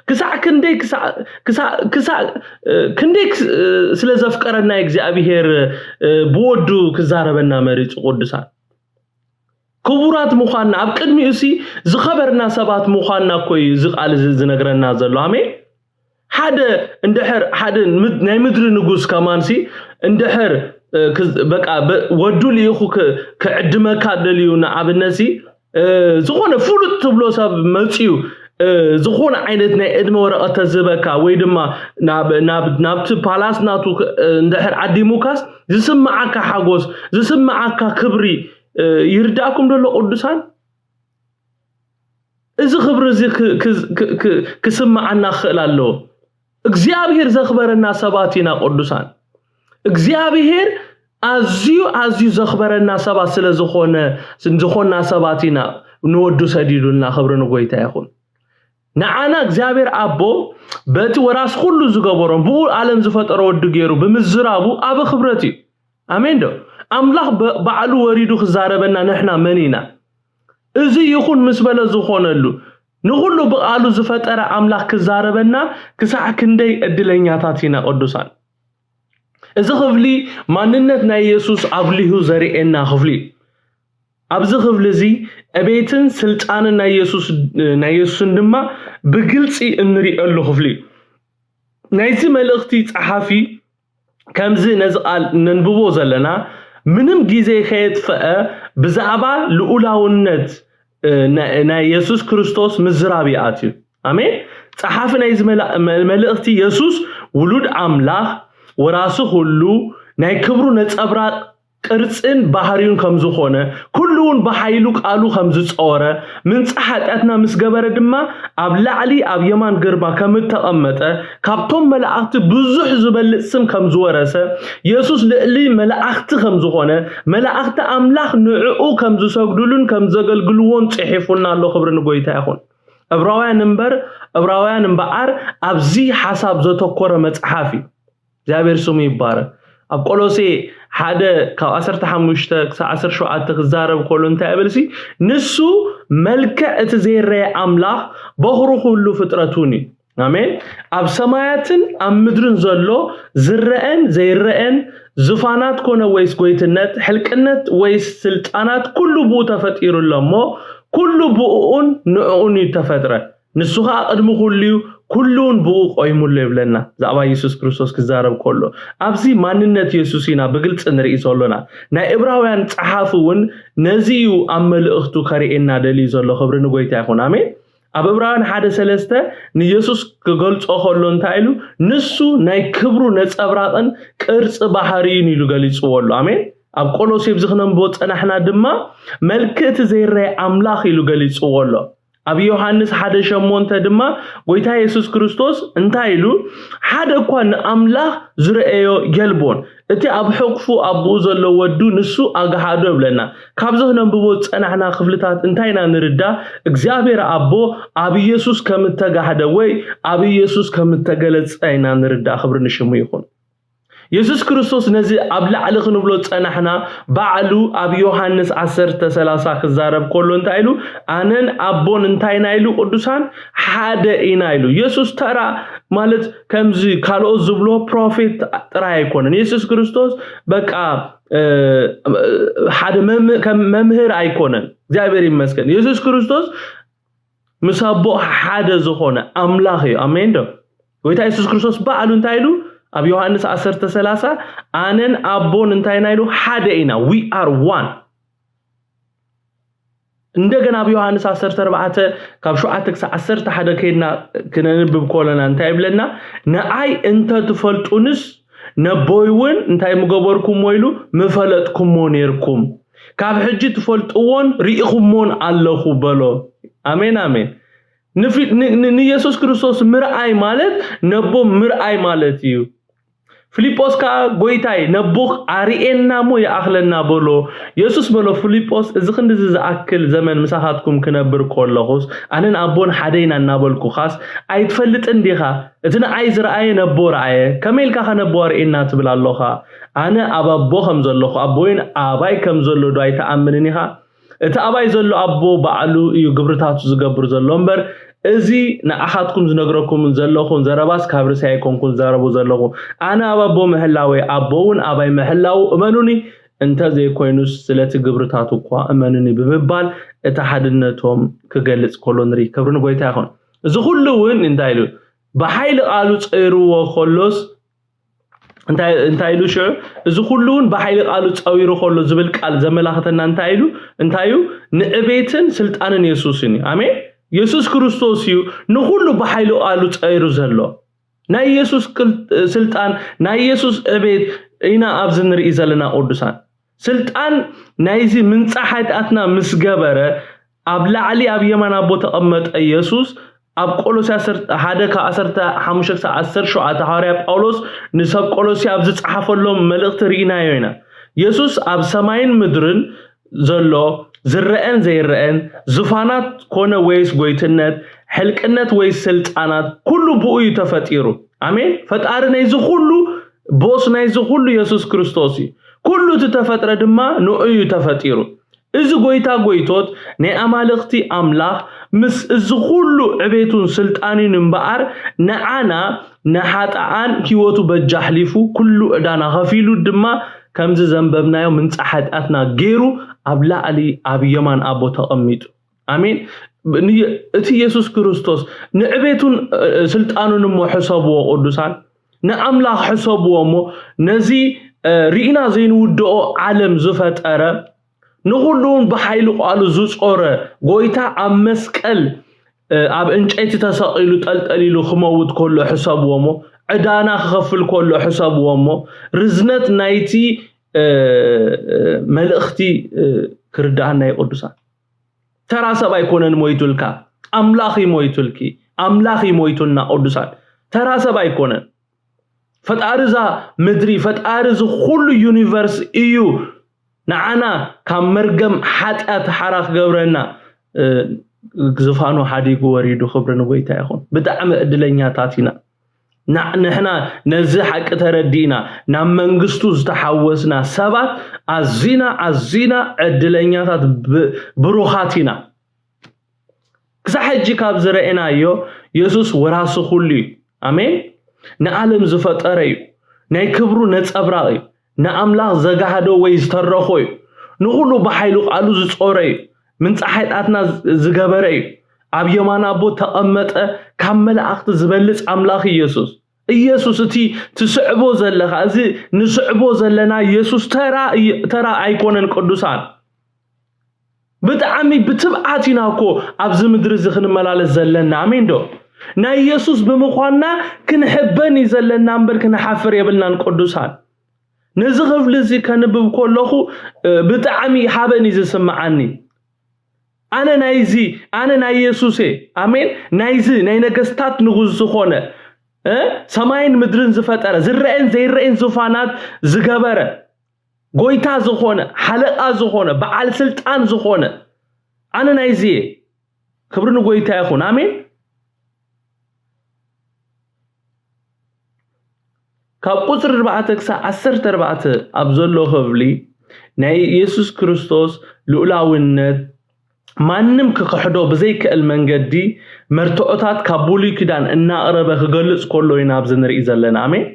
ክሳዕ ክንደይ ክሳዕ ክሳዕ ክሳዕ እ፣ ክንደይ ክስ- እ፣ ስለ ዘፍቀረና እግዚኣብሔር እ፣ ብወዱ ክዛረበና መሪጹ። ቅዱሳን ክቡራት ምዃንና ኣብ ቅድሚኡ ሲ ዝኸበርና ሰባት ምዃንና እኮ እዩ እዚ ቃል እዚ ዝነግረና ዘሎ። ኣሜን። ሓደ እንድሕር ሓደ ምድ- ናይ ምድሪ ንጉስ ከማን ሲ እንድሕር እ፣ ክዝ- በቃ በ- ወዱ ልኢኹ ክ- ክዕድመካ ደልዩ ንኣብነት ሲ እ፣ ዝኾነ ፍሉጥ ትብሎ ሰብ መፅዩ እ፣ ዝኾነ ዓይነት ናይ ዕድመ ወረቐት ተዝበካ ወይ ድማ ናብ ናብ ናብቲ ፓላስ ናቱ ክ- እ፣ እንድሕር ዓዲሙካስ ዝስምዓካ ሓጎስ ዝስምዓካ ክብሪ እ፣ ይርዳእኩም ደሎ ቅዱሳን። እዚ ክብሪ እዚ ክ- ክ- ክ- ክ- ክስምዓና ክኽእል ኣለዎ። እግዚኣብሔር ዘኽበረና ሰባት ኢና ቅዱሳን። እግዚኣብሔር ኣዝዩ ኣዝዩ ዘኽበረና ሰባት ስለ ዝኾነ ዝኾንና ሰባት ኢና ንወዱ ሰዲዱልና። ክብሪ ንጎይታ ይኹን። ንዓና እግዚኣብሔር ኣቦ በቲ ወራስ ኩሉ ዝገበሮን ብኡ ዓለም ዝፈጠሮ ወዱ ገይሩ ብምዝራቡ ኣበ ክብረት እዩ። ኣሜን ዶ? ኣምላኽ በ- ባዕሉ ወሪዱ ክዛረበና ንሕና መን ኢና? እዚ ይኹን ምስ በለ ዝኾነሉ ንኹሉ ብቓሉ ዝፈጠረ ኣምላኽ ክዛረበና ክሳዕ ክንደይ ዕድለኛታት ኢና ቅዱሳን። እዚ ክፍሊ ማንነት ናይ የሱስ ኣጉሊሁ ዘርእየና ክፍሊ እዩ። ኣብዚ ክፍሊ እዚ ዕቤትን ስልጣንን ናይ የሱስ ናይ የሱስን ድማ ብግልፂ እንሪኤሉ ክፍሊ እዩ። ናይዚ መልእኽቲ ጸሓፊ ከምዚ ነዚ ቃል ነንብቦ ዘለና ምንም ግዜ ከየጥፈአ ብዛዕባ ልኡላውነት እ፣ ናይ ናይ የሱስ ክርስቶስ ምዝራብ ይኣትዩ። ኣሜን። ጸሓፊ ናይዚ መላ- መ- መልእኽቲ የሱስ ውሉድ ኣምላኽ ወራሲ ኩሉ ናይ ክብሩ ነጸብራቕ ቅርጽን ባህርዩን ከም ዝኾነ ኩሉ እውን ብሓይሉ ቃሉ ከም ዝጸወረ ምንጻ ሓጢኣትና ምስ ገበረ ድማ ኣብ ላዕሊ ኣብ የማን ግርማ ከም እተቐመጠ ካብቶም መላእኽቲ ብዙሕ ዝበልጽ ስም ከም ዝወረሰ የሱስ ልዕሊ መላእኽቲ ከም ዝኾነ መላእኽቲ ኣምላኽ ንዕኡ ከም ዝሰግዱሉን ከም ዘገልግልዎን ጽሒፉና ኣሎ። ክብሪ ንጎይታ ይኹን። ዕብራውያን እምበር ዕብራውያን እምበኣር ኣብዚ ሓሳብ ዘተኮረ መጽሓፍ እዩ። እግዚኣብሔር ስሙ ይባረክ። ኣብ ቆሎሴ ሓደ ካብ ዓሰርተ ሓሙሽተ ክሳብ ዓሰርተ ሸውዓተ ክዛረብ ከሎ እንታይ ይብል ሲ ንሱ መልክዕ እቲ ዘይረየ ኣምላኽ በኹሩ ኩሉ ፍጥረት እውን እዩ። ኣሜን። ኣብ ሰማያትን ኣብ ምድርን ዘሎ ዝረአን ዘይረአን ዙፋናት ኮነ ወይስ ጎይትነት ሕልቅነት ወይስ ስልጣናት ኩሉ ብኡ ተፈጢሩ ኣሎ እሞ ኩሉ ብኡኡን ንዕኡን እዩ ተፈጥረ። ንሱ ኸዓ ቅድሚ ኩሉ እዩ፣ ኩሉ እውን ብኡ ቆይሙ ኣሎ ይብለና። ብዛዕባ የሱስ ክርስቶስ ክዛረብ ከሎ ኣብዚ ማንነት የሱስ ኢና ብግልፂ ንርኢ ዘሎና። ናይ እብራውያን ፀሓፊ እውን ነዚ እዩ ኣብ መልእኽቱ ከርእየና ደልዩ ዘሎ። ክብሪ ንጎይታ ይኹን። ኣሜን። ኣብ እብራውያን ሓደ ሰለስተ ንየሱስ ክገልጾ ከሎ እንታይ ኢሉ? ንሱ ናይ ክብሩ ነጸብራቕን ቅርጺ ባህርይን ኢሉ ገሊጽዎ ኣሎ። ኣሜን። ኣብ ቆሎሴ ብዚ ክነንብቦ ጸናሕና ድማ መልክእቲ ዘይረይ ኣምላኽ ኢሉ ገሊጽዎ ኣሎ። ኣብ ዮሃንስ ሓደ ሸሞንተ ድማ ጎይታ የሱስ ክርስቶስ እንታይ ኢሉ? ሓደ እኳ ንኣምላኽ ዝረአዮ የልቦን፣ እቲ ኣብ ሕቕፉ ኣቦኡ ዘሎ ወዱ ንሱ ኣግሃዶ ይብለና። ካብዚ ክነንብቦ ዝጸናሕና ክፍልታት እንታይ ኢና ንርዳእ? እግዚኣብሔር ኣቦ ኣብ ኢየሱስ ከም እተጋህደ ወይ ኣብ ኢየሱስ ከም እተገለጸ ኢና ንርዳእ። ክብሪ ንሽሙ ይኹን። የሱስ ክርስቶስ ነዚ ኣብ ላዕሊ ክንብሎ ዝጸናሕና ባዕሉ ኣብ ዮሃንስ ዓሰርተ ሰላሳ ክዛረብ ከሎ እንታይ ኢሉ? ኣነን ኣቦን እንታይ ኢና ኢሉ? ቅዱሳን ሓደ ኢና ኢሉ። የሱስ ተራ ማለት ከምዚ ካልኦት ዝብሎ ፕሮፌት ጥራይ ኣይኮነን። የሱስ ክርስቶስ በቃ እ፣ ሓደ መም- ከም መምህር ኣይኮነን። እግዚኣብሔር ይመስገን። የሱስ ክርስቶስ ምስ ኣቦ ሓደ ዝኾነ ኣምላኽ እዩ። ኣሜን ዶ? ጎይታ የሱስ ክርስቶስ ባዕሉ እንታይ ኢሉ? ኣብ ዮሃንስ ዓሰርተ ሰላሳ ኣነን ኣቦን እንታይ ኢና ኢሉ? ሓደ ኢና። We are one። እንደገና ኣብ ዮሃንስ ዓሰርተ ኣርባዕተ ካብ ሸውዓተ ክሳብ ዓሰርተ ሓደ ከይድና ክነንብብ ከለና እንታይ ይብለና? ንኣይ እንተ ትፈልጡንስ ነቦይ እውን እንታይ ምገበርኩሞ ኢሉ? ምፈለጥኩሞ ነይርኩም። ካብ ሕጂ ትፈልጥዎን ርኢኹሞን ኣለኹ በሎ። ኣሜን፣ ኣሜን። ንፊ- ን- ን- ንየሱስ ክርስቶስ ምርኣይ ማለት ነቦ ምርኣይ ማለት እዩ። ፊልጶስ ከኣ ጎይታይ ነቦኽ ኣርእየና እሞ ይኣኽለና በሎ። የሱስ በሎ ፊልጶስ እዚ ክንድዚ ዝኣክል ዘመን ምሳኻትኩም ክነብር ከለኹስ ኣነን ኣቦን ሓደ ኢና እናበልኩኻስ ኣይትፈልጥን ዲኻ? እቲ ንኣይ ዝረኣየ ነቦ ረኣየ። ከመይ ኢልካ ከ ነቦ ኣርእየና ትብል ኣሎኻ? ኣነ ኣብ ኣቦ ከም ዘለኹ ኣቦይን ኣባይ ከም ዘሎ ዶ ኣይትኣምንን ኢኻ? እቲ ኣባይ ዘሎ ኣቦ ባዕሉ እዩ ግብርታቱ ዝገብር ዘሎ እምበር፣ እዚ ንኣኻትኩም ዝነግረኩም ዘለኹን ዘረባስ ካብ ርእሰይ ኣይኮንኩን ዘረቡ ዘለኹ። ኣነ ኣብ ኣቦ ምህላወይ፣ ኣቦ እውን ኣባይ ምህላዉ እመኑኒ፣ እንተ ዘይኮይኑስ ስለቲ ግብርታቱ እኳ እመኑኒ ብምባል እቲ ሓድነቶም ክገልጽ ከሎ ንርኢ። ክብሪ ንጎይታ ይኹን። እዚ ኩሉ እውን እንታይ ኢሉ? ብሓይሊ ቃሉ ጸይርዎ ከሎስ እንታይ እንታይ ኢሉ ሽዑ? እዚ ኩሉ እውን ብሓይሊ ቃሉ ጸዊሩ ከሎ ዝብል ቃል ዘመላኽተና እንታይ ኢሉ? እንታይ እዩ? ንዕቤትን ስልጣንን የሱስን እዩ። ኣሜን። የሱስ ክርስቶስ እዩ ንኹሉ ብሓይሊ ቃሉ ጸይሩ ዘሎ። ናይ የሱስ ክል- ስልጣን፣ ናይ የሱስ ዕቤት ኢና ኣብዚ ንርኢ ዘለና ቅዱሳን። ስልጣን ናይዚ ምንጻሕ ሓጢኣትና ምስ ገበረ፣ ኣብ ላዕሊ ኣብ የማን ኣቦ ተቐመጠ የሱስ። ኣብ ቆሎሲ ሓደ ካብ ዓሰርተ ሓሙሽተ ክሳብ ዓሰርተ ሸውዓተ፣ ሃዋርያ ጳውሎስ ንሰብ ቆሎሲ ኣብ ዝጸሓፈሎም መልእኽቲ ርኢናዮ ኢና። የሱስ ኣብ ሰማይን ምድርን ዘሎ፣ ዝረአን ዘይረአን፣ ዙፋናት ኮነ ወይስ ጎይትነት፣ ሕልቅነት ወይስ ስልጣናት፣ ኩሉ ብኡ እዩ ተፈጢሩ። ኣሜን። ፈጣሪ ናይዚ ኩሉ፣ ቦስ ናይዚ ኩሉ የሱስ ክርስቶስ እዩ። ኩሉ እቲ ተፈጥረ ድማ ንኡ እዩ ተፈጢሩ። እዚ ጎይታ ጎይቶት ናይ ኣማልኽቲ ኣምላኽ ምስ እዚ ኩሉ ዕቤቱን ስልጣኑን እምበኣር፣ ንዓና ንሓጥኣን ህይወቱ በጃ ኣሕሊፉ ኩሉ ዕዳና ከፊሉ ድማ ከምዚ ዘንበብናዮ ምንጻሕ ሓጢኣትና ገይሩ ኣብ ላዕሊ ኣብ የማን ኣቦ ተቐሚጡ። ኣሜን። ን- እቲ የሱስ ክርስቶስ ንዕቤቱን እ፣ ስልጣኑን እሞ ሕሰብዎ ቅዱሳን፣ ንኣምላኽ ሕሰብዎ እሞ ነዚ እ፣ ርኢና ዘይንውድኦ ዓለም ዝፈጠረ ንኹሉ እውን ብሓይሊ ቃሉ ዝጾረ ጎይታ ኣብ መስቀል እ፣ ኣብ ዕንጨይቲ ተሰቒሉ ጠልጠሊሉ ክመውት ከሎ ሕሰብዎ እሞ ዕዳና ክኸፍል ከሎ ሕሰብዎ እሞ ርዝነት ናይቲ እ፣ እ፣ መልእኽቲ እ፣ ክርድኣና እዩ ቅዱሳን። ተራ ሰብ ኣይኮነን ሞይቱልካ፣ ኣምላኽ እዩ ሞይቱልኪ፣ ኣምላኽ እዩ ሞይቱልና ቅዱሳን። ተራ ሰብ ኣይኮነን። ፈጣሪ እዛ ምድሪ፣ ፈጣሪ እዚ ኩሉ ዩኒቨርስ እዩ ንዓና ካብ መርገም ሓጢኣት ሓራ ክገብረና እ፣ ዝፋኑ ሓዲጉ ወሪዱ። ክብሪ ንጎይታ ይኹን። ብጣዕሚ ዕድለኛታት ኢና። ና- ንሕና ነዚ ሓቂ ተረዲእና ናብ መንግስቱ ዝተሓወስና ሰባት ኣዚና ኣዚና ዕድለኛታት ብ- ብሩኻት ኢና። ክሳብ ሕጂ ካብ ዝረአናዮ የሱስ ወራሲ ኩሉ እዩ። ኣሜን። ንዓለም ዝፈጠረ እዩ። ናይ ክብሩ ነጸብራቕ እዩ። ንኣምላኽ ዘጋህዶ ወይ ዝተረኾ እዩ። ንኹሉ ብሓይሉ ቃሉ ዝጾረ እዩ። ምንጻሕ ሓጢኣትና ዝ- ዝገበረ እዩ። ኣብ የማን ኣቦ ተቐመጠ። ካብ መላእኽቲ ዝበልጽ ኣምላኽ ኢየሱስ። ኢየሱስ እቲ ትስዕቦ ዘለኻ፣ እዚ ንስዕቦ ዘለና ኢየሱስ ተራ እይ- ተራ ኣይኮነን ቅዱሳን። ብጣዕሚ ብትብዓት ኢና እኮ ኣብዚ ምድሪ እዚ ክንመላለስ ዘለና። ኣሜን ዶ? ናይ ኢየሱስ ብምዃንና ክንሕበን እዩ ዘለና እምበር ክንሓፍር የብልናን ቅዱሳን። ነዚ ክፍሊ እዚ ከንብብ ከለኹ እ፣ ብጣዕሚ ሓበን እዩ ዝስምዓኒ። ኣነ ናይዚ ኣነ ናይ ኢየሱስ እየ። ኣሜን። ናይዚ ናይ ነገስታት ንጉስ ዝኾነ እ፣ ሰማይን ምድርን ዝፈጠረ ዝረአን ዘይረአን ዙፋናት ዝገበረ ጎይታ ዝኾነ ሓለቓ ዝኾነ በዓል ስልጣን ዝኾነ ኣነ ናይዚ እየ። ክብሪ ንጎይታ ይኹን። ኣሜን። ካብ ቁፅሪ ኣርባዕተ ክሳብ ዓሰርተ ኣርባዕተ ኣብ ዘሎ ክፍሊ ናይ ኢየሱስ ክርስቶስ ልኡላውነት ማንም ክክሕዶ ብዘይክእል መንገዲ መርትዖታት ካብ ብሉይ ኪዳን እናቕረበ ክገልጽ ከሎ ኢና ኣብዚ ንርኢ ዘለና። ኣሜን።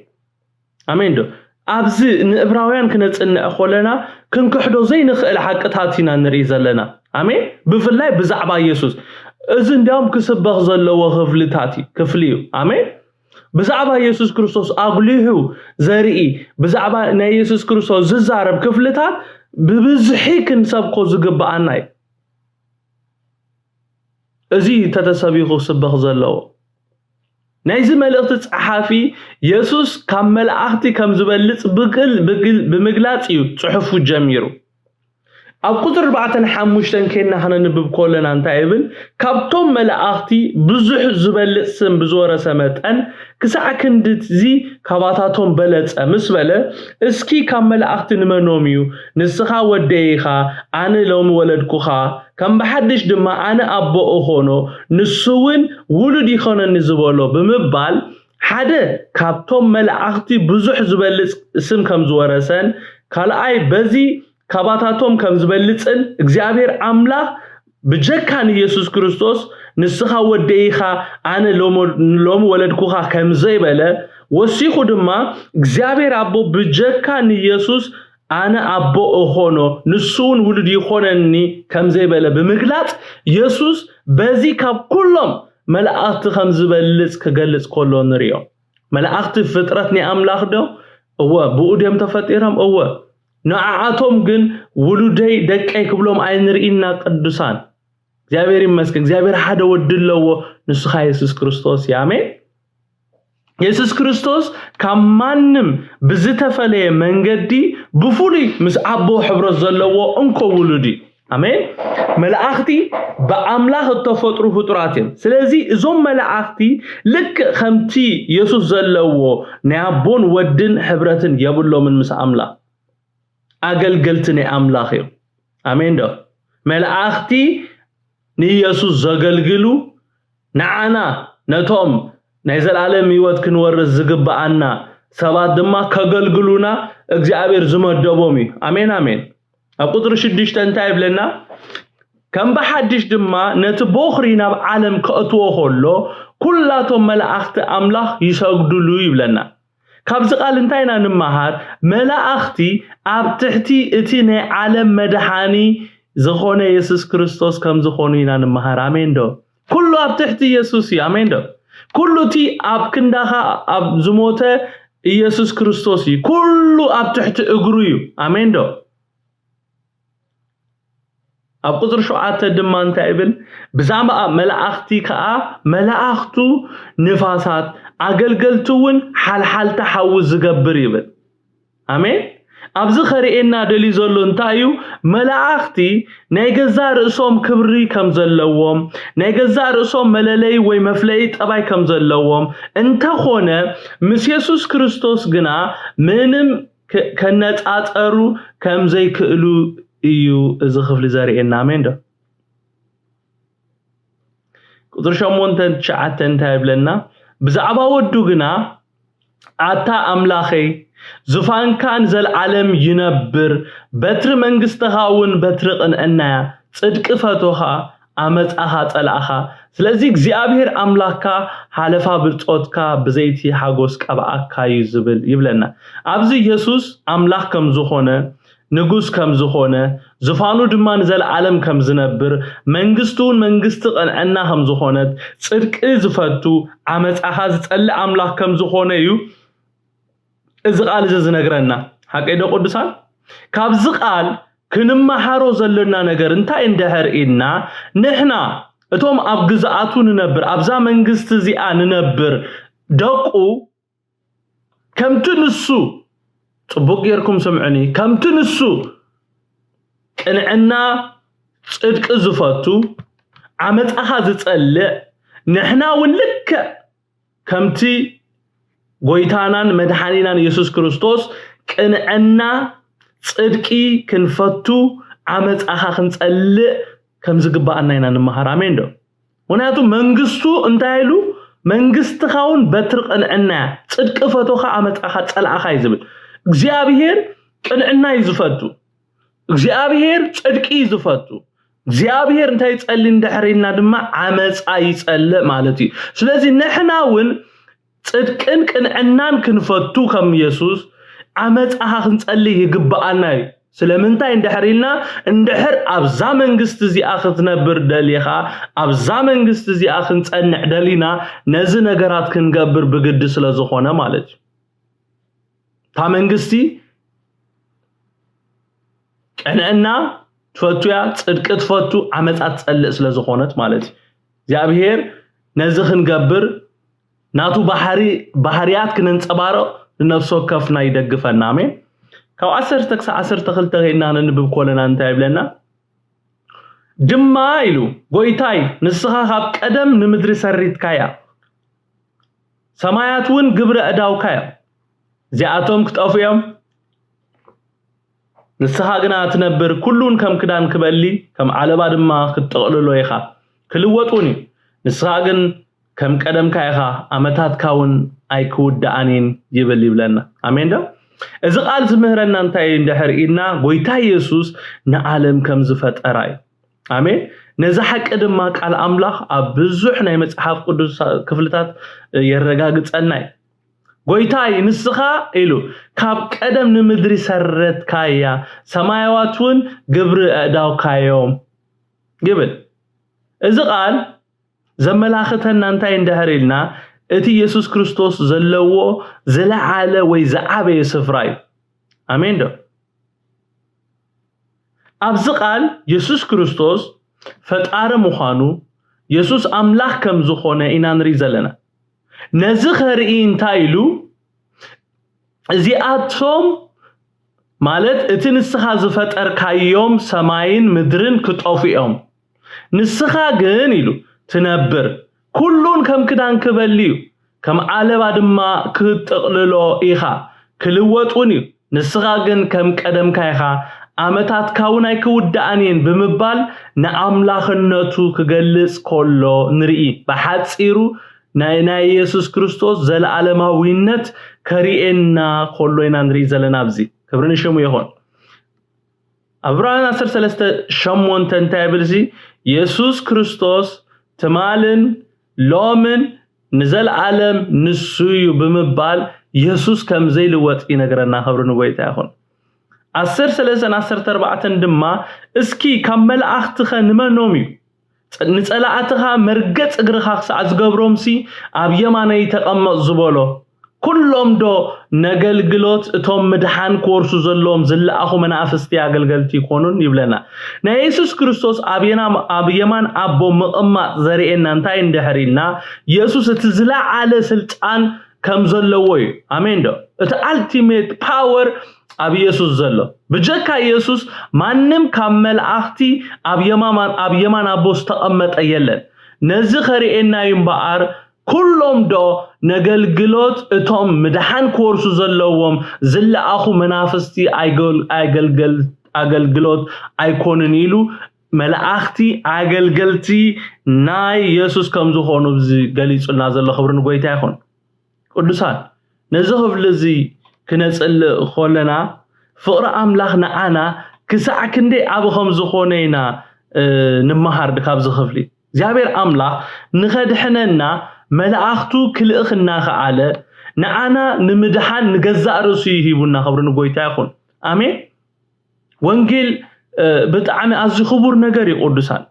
ኣሜን ዶ? ኣብዚ ንእብራውያን ክነጽንዕ ኮለና ክንክሕዶ ዘይንኽእል ሓቅታት ኢና ንርኢ ዘለና። ኣሜን። ብፍላይ ብዛዕባ ኢየሱስ። እዚ እንዲያውም ክስበኽ ዘለዎ ክፍልታት እዩ፣ ክፍሊ እዩ። ኣሜን። ብዛዕባ ኢየሱስ ክርስቶስ ኣጉሊሁ ዘርኢ፣ ብዛዕባ ናይ ኢየሱስ ክርስቶስ ዝዛረብ ክፍልታት ብብዝሒ ክንሰብኮ ዝግብኣና እዩ። እዚ ተተሰቢኹ ክስበኽ ዘለዎ። ናይዚ መልእኽቲ ጸሓፊ የሱስ ካብ መላእኽቲ ከም ዝበልጽ ብግል- ብግል- ብምግላጽ እዩ ጽሑፉ ጀሚሩ። ኣብ ቁጽሪ ኣርባዕተን ሓሙሽተን ኬድና ከነንብብ ከለና እንታይ ይብል? ካብቶም መላእኽቲ ብዙሕ ዝበልጽ ስም ብዝወረሰ መጠን ክሳዕ ክንድዚ ካባታቶም በለጸ ምስ በለ፣ እስኪ ካብ መላእኽቲ ንመኖም እዩ? ንስኻ ወደይ ኢኻ፣ ኣነ ሎሚ ወለድኩኻ፣ ከም ብሓድሽ ድማ ኣነ ኣቦ እኾኖ፣ ንሱ እውን ውሉድ ይኾነኒ ዝበሎ ብምባል፣ ሓደ ካብቶም መላእኽቲ ብዙሕ ዝበልጽ ስም ከም ዝወረሰን፣ ካልኣይ በዚ ካባታቶም ከም ዝበልጽን እግዚኣብሔር ኣምላኽ ብጀካ ንኢየሱስ ክርስቶስ ንስኻ ወደይ ኢኻ ኣነ ሎሞ- ሎሚ ወለድኩኻ ከም ዘይበለ ወሲኹ ድማ እግዚኣብሔር ኣቦ ብጀካ ንኢየሱስ ኣነ ኣቦ እኾኖ ንሱ እውን ውሉድ ይኾነኒ ከም ዘይበለ ብምግላጽ ኢየሱስ በዚ ካብ ኩሎም መላእኽቲ ከም ዝበልጽ ክገልጽ ከሎ ንሪኦ። መላእኽቲ ፍጥረት ናይ ኣምላኽ ዶ? እወ። ብኡ ድዮም ተፈጢሮም? እወ። ንዓኣቶም ግን ውሉደይ ደቀይ ክብሎም ኣይንርኢና ቅዱሳን። እግዚኣብሔር ይመስገን። እግዚኣብሔር ሓደ ወዲ ኣለዎ፣ ንሱ ኸዓ የሱስ ክርስቶስ እዩ። ኣሜን። የሱስ ክርስቶስ ካብ ማንም ብዝተፈለየ መንገዲ ብፍሉይ ምስ ኣቦ ሕብረት ዘለዎ እንኮ ውሉድ እዩ። ኣሜን። መላእኽቲ ብኣምላኽ እተፈጥሩ ፍጡራት እዮም። ስለዚ እዞም መላእኽቲ ልክዕ ከምቲ የሱስ ዘለዎ ናይ ኣቦን ወድን ሕብረትን የብሎምን ምስ ኣምላኽ። ኣገልገልቲ ናይ ኣምላኽ እዮም። ኣሜን ዶ? መላእኽቲ ንኢየሱስ ዘገልግሉ ንዓና ነቶም ናይ ዘላለም ህይወት ክንወርስ ዝግብኣና ሰባት ድማ ከገልግሉና እግዚኣብሔር ዝመደቦም እዩ። ኣሜን ኣሜን። ኣብ ቁፅሪ ሽዱሽተ እንታይ ይብለና? ከም ብሓድሽ ድማ ነቲ ቦኽሪ ናብ ዓለም ከእትዎ ከሎ ኩላቶም መላእኽቲ ኣምላኽ ይሰግዱሉ ይብለና። ካብዚ ቃል እንታይ ኢና ንመሃር? መላእኽቲ ኣብ ትሕቲ እቲ ናይ ዓለም መድሓኒ ዝኾነ የሱስ ክርስቶስ ከም ዝኾኑ ኢና ንመሃር። ኣሜን ዶ? ኩሉ ኣብ ትሕቲ የሱስ እዩ። ኣሜን ዶ? ኩሉ እቲ ኣብ ክንዳኻ ኣብ ዝሞተ ኢየሱስ ክርስቶስ እዩ። ኩሉ ኣብ ትሕቲ እግሩ እዩ። ኣሜን ዶ? ኣብ ቁፅሪ ሸውዓተ ድማ እንታይ ይብል? ብዛዕባ መላእኽቲ ከዓ መላእኽቱ ንፋሳት ኣገልገልቲ እውን ሓልሓልታ ሓዊ ዝገብር ይብል። ኣሜን። ኣብዚ ከርእየና ደልዩ ዘሎ እንታይ እዩ? መላእኽቲ ናይ ገዛ ርእሶም ክብሪ ከም ዘለዎም ናይ ገዛ ርእሶም መለለይ ወይ መፍለይ ጠባይ ከም ዘለዎም እንተኾነ ምስ የሱስ ክርስቶስ ግና ምንም ከነጻጸሩ ከም ዘይክእሉ እዩ እዚ ክፍሊ ዘርእየና። ኣሜን ዶ? ቁፅሪ ሸሞንተ ትሽዓተ እንታይ ይብለና? ብዛዕባ ወዱ ግና ኣታ ኣምላኸይ ዙፋንካ ንዘለዓለም ይነብር፣ በትሪ መንግስትኻ እውን በትሪ ቅንዕና እያ፣ ጽድቂ ፈቶኻ ኣመፃኻ ጸላእኻ። ስለዚ እግዚኣብሔር ኣምላኽካ ሓለፋ ብጾትካ ብዘይቲ ሓጎስ ቀብኣካ እዩ ዝብል ይብለና። ኣብዚ ኢየሱስ ኣምላኽ ከም ዝኾነ ንጉስ ከም ዝኾነ ዙፋኑ ድማ ንዘለዓለም ከም ዝነብር መንግስቱ እውን መንግስቲ ቅንዕና ከም ዝኾነት ጽድቂ ዝፈቱ ዓመፃኻ ዝጸልእ ኣምላኽ ከም ዝኾነ እዩ እዚ ቃል እዚ ዝነግረና። ሓቀይ ዶ ቅዱሳን? ካብዚ ቃል ክንመሃሮ ዘለና ነገር እንታይ እንድሕር ኢልና ንሕና እቶም ኣብ ግዝኣቱ ንነብር ኣብዛ መንግስቲ እዚኣ ንነብር ደቁ ከምቲ ንሱ ጽቡቅ ጌርኩም ስምዑኒ ከምቲ ንሱ ቅንዕና ጽድቂ ዝፈቱ ዓመጻኻ ዝጸልእ ንሕና እውን ልክዕ ከምቲ ጎይታናን መድሓኒናን የሱስ ክርስቶስ ቅንዕና ጽድቂ ክንፈቱ ዓመጻኻ ክንጸልእ ከም ዝግባኣና ኢና ንመሃር። ኣሜን ዶ? ምክንያቱ መንግስቱ እንታይ ኢሉ መንግስትኻ እውን በትሪ ቅንዕና እያ። ጽድቂ ፈቶኻ ኣመጻኻ ጸላእኻ እዩ ዝብል እግዚኣብሄር ቅንዕና እዩ ዝፈቱ። እግዚኣብሄር ጽድቂ እዩ ዝፈቱ። እግዚኣብሄር እንታይ ይጸሊ እንድሕር ኢልና ድማ ዓመጻ ይጸልእ ማለት እዩ። ስለዚ ንሕና እውን ጽድቅን ቅንዕናን ክንፈቱ ከም የሱስ ዓመጻኻ ክንጸሊ ይግብኣና እዩ። ስለምንታይ እንድሕር ኢልና እንድሕር ኣብዛ መንግስቲ እዚኣ ክትነብር ደሊኻ ኣብዛ መንግስቲ እዚኣ ክንጸንዕ ደሊና ነዚ ነገራት ክንገብር ብግዲ ስለ ዝኾነ ማለት እዩ። እታ መንግስቲ ቅንዕና ትፈቱ እያ፣ ጽድቂ ትፈቱ፣ ዓመጻ ትጸልእ ስለ ዝኾነት ማለት እዩ። እግዚኣብሄር ነዚ ክንገብር ናቱ ባህሪ ባህርያት ክነንጸባርቕ ንነፍሲ ወከፍና ይደግፈና። ኣሜን። ካብ ዓሰርተ ክሳብ ዓሰርተ ክልተ ከይድና ነንብብ ኮለና እንታይ ይብለና? ድማ ኢሉ ጎይታይ ንስኻ ካብ ቀደም ንምድሪ ሰሪትካያ ሰማያት እውን ግብረ እዳውካ እዮም። እዚኣቶም ክጠፉ እዮም፣ ንስኻ ግና ትነብር፣ ኩሉን ከም ክዳን ክበሊ ከም ዓለባ ድማ ክትጥቕልሎ ኢኻ። ክልወጡን እዩ፣ ንስኻ ግን ከም ቀደምካ ኢኻ፣ ኣመታትካ እውን ኣይክውድኣን እየን ይብል ይብለና። ኣሜን ዶ? እዚ ቃል ዝምህረና እንታይ እዩ እንድሕር ኢልና፣ ጎይታ ኢየሱስ ንዓለም ከም ዝፈጠራ እዩ። ኣሜን። ነዚ ሓቂ ድማ ቃል ኣምላኽ ኣብ ብዙሕ ናይ መጽሓፍ ቅዱስ ክፍልታት የረጋግጸልና እዩ። ጎይታይ ንስኻ ኢሉ፣ ካብ ቀደም ንምድሪ ሰረትካያ፣ ሰማያዋት እውን ግብሪ ኣእዳውካዮም ይብል። እዚ ቃል ዘመላኽተና እንታይ እንድሕር ኢልና፣ እቲ ኢየሱስ ክርስቶስ ዘለዎ ዝለዓለ ወይ ዝዓበየ ስፍራ እዩ። ኣሜን ዶ? ኣብዚ ቃል የሱስ ክርስቶስ ፈጣሪ ምዃኑ፣ የሱስ ኣምላኽ ከም ዝኾነ ኢና ንርኢ ዘለና። ነዚ ኸርኢ እንታይ ኢሉ፣ እዚኣቶም ማለት እቲ ንስኻ ዝፈጠርካዮም ሰማይን ምድርን ክጠፉ እዮም፣ ንስኻ ግን ኢሉ ትነብር፣ ኩሉን ከም ክዳን ክበሊ እዩ፣ ከም ዓለባ ድማ ክትጥቕልሎ ኢኻ፣ ክልወጥ እውን እዩ። ንስኻ ግን ከም ቀደምካ ኢኻ፣ ዓመታትካ እውን ኣይክውድኣን እየን ብምባል ንኣምላኽነቱ ክገልጽ ከሎ ንርኢ። ብሓጺሩ ናይ ናይ ኢየሱስ ክርስቶስ ዘለኣለማዊነት ከርእየና ከሎ ኢና ንርኢ ዘለና ኣብዚ። ክብሪ ንሽሙ ይኹን። ኣብ ዕብራውያን ዓሰርተ ሰለስተ ሸሞንተ እንታይ ይብል? እዚ የሱስ ክርስቶስ ትማልን ሎምን ንዘለኣለም ንሱ እዩ ብምባል የሱስ ከም ዘይልወጥ ይነግረና። ክብሪ ንጎይታ ይኹን። ዓሰርተ ሰለስተን ዓሰርተ ኣርባዕተን ድማ እስኪ ካብ መላእኽትኸ ንመኖም እዩ ንጸላእትኻ መርገጽ እግርኻ ክሳዕ ዝገብሮምሲ ኣብ የማነይ ተቐመጥ ዝበሎ? ኩሎም ዶ ነገልግሎት እቶም ምድሓን ክወርሱ ዘለዎም ዝለኣኹ መናፍስቲ ኣገልገልቲ ይኮኑን ይብለና። ናይ የሱስ ክርስቶስ ኣብ የና- ኣብ የማን ኣቦ ምቕማጥ ዘርእየና እንታይ እንድሕር ኢልና፣ የሱስ እቲ ዝለዓለ ስልጣን ከም ዘለዎ እዩ። ኣሜን ዶ? እቲ ኣልቲሜት ፓወር ኣብ ኢየሱስ ዘሎ። ብጀካ ኢየሱስ ማንም ካብ መላእኽቲ ኣብ የማማን ኣብ የማን ኣቦ ዝተቐመጠ የለን። ነዚ ከርእየና እዩ እምበኣር፣ ኩሎም ዶ ነገልግሎት እቶም ምድሓን ክወርሱ ዘለዎም ዝለኣኹ መናፍስቲ ኣይገል- ኣይገልገል ኣገልግሎት ኣይኮንን ኢሉ መላእኽቲ ኣገልገልቲ ናይ የሱስ ከም ዝኾኑ እዚ ገሊጹልና ዘሎ። ክብሪ ንጎይታ ይኹን። ቅዱሳን፣ ነዚ ክፍሊ እዚ ክነጽልእ ከለና ፍቕሪ ኣምላኽ ንዓና ክሳዕ ክንደይ ዓቢ ከም ዝኾነ ኢና እ፣ ንመሃር ካብዚ ክፍሊ። እግዚኣብሔር ኣምላኽ ንኸድሕነና መላእኽቱ ክልእኽ እናኸኣለ ንዓና ንምድሓን ንገዛእ ርእሱ እዩ ሂቡና። ክብሪ ንጎይታ ይኹን። ኣሜን። ወንጌል እ፣ ብጣዕሚ ኣዝዩ ክቡር ነገር እዩ ቅዱሳን።